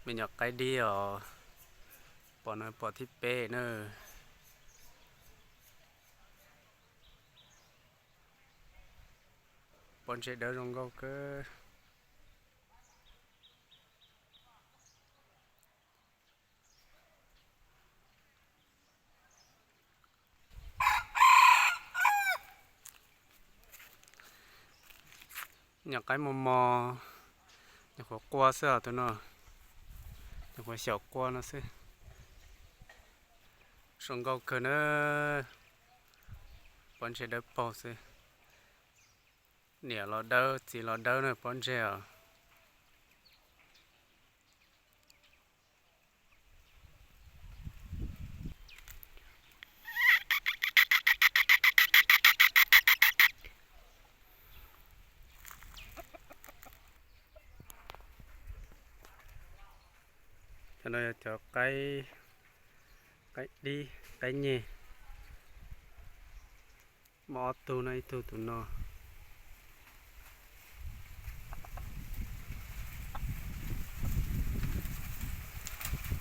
Me nyuam qaib dib os, pom no pom thib peb na. Pob ntseg dawb zoo nkauj kawg. Nyuam qaib mos mos, nyuam qhuav qua xwb os tus no, nyuam qhuav xyaum qua no xwb. Zoo nkauj kawg na, pob ntseg dawb paug xwb. Niam los dawb, txiv los dawb na, pob ntseg os. Cov no yog cov qaib, qaib dib, qaib nyeg. Muaj ob tug no, ib tug tus no.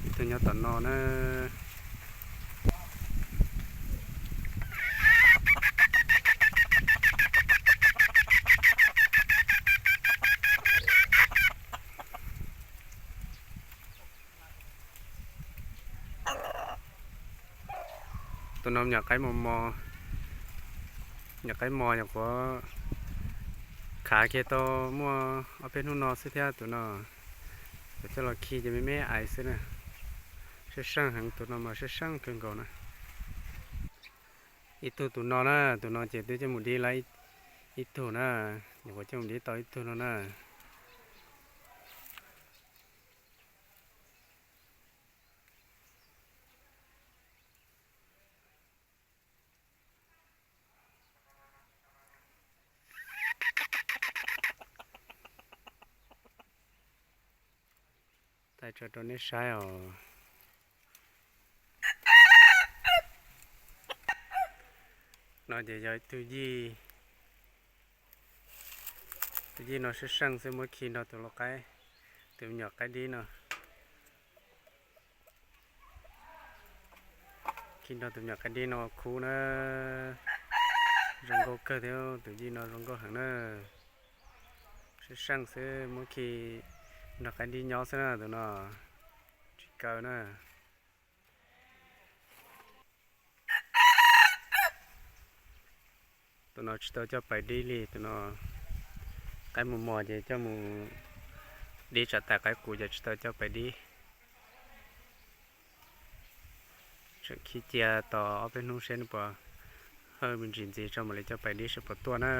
Ib tug nyob tom no na. Tus no nyuam qaib mos mos, nyuam qaib mos nyuam qhuav khav kiag tau muaj ob peb hnub no xwb thiab tus no. Kuv coj los khi ces me me ais xwb na. Seej seej heev, tus no mas seej seej kawg nkaus na. Ib tug tus no na, tus no ces twb coj mus dib lawm ib tug na, nyuam qhuav coj mus dib tau ib tug no na. Thaij tso rau nej saib os. No ces yog ib tug yij, tus yij no seej seej xwb, muab khi nrog tus lau qaib, tus me nyuam qaib dib no. Khi nrog tus me nyuam qaib dib no khub na, zoo nkauj kawg thiab, tus yij no zoo nkauj heev na. Seej seej xwb, muab khi nrog qaib dib nyob xwb na, tus no tsis kaw na. Tus no tsis tau coj pais dib li, tus no qaib mos mos ces coj mus dib tsam tais qaib qus ces tsis tau coj pais dib. Tseem khi cia tos ob peb hnub seb nws puas hawj me ntsis ntxiv tso mam li coj pais dib seb puas tuaj na.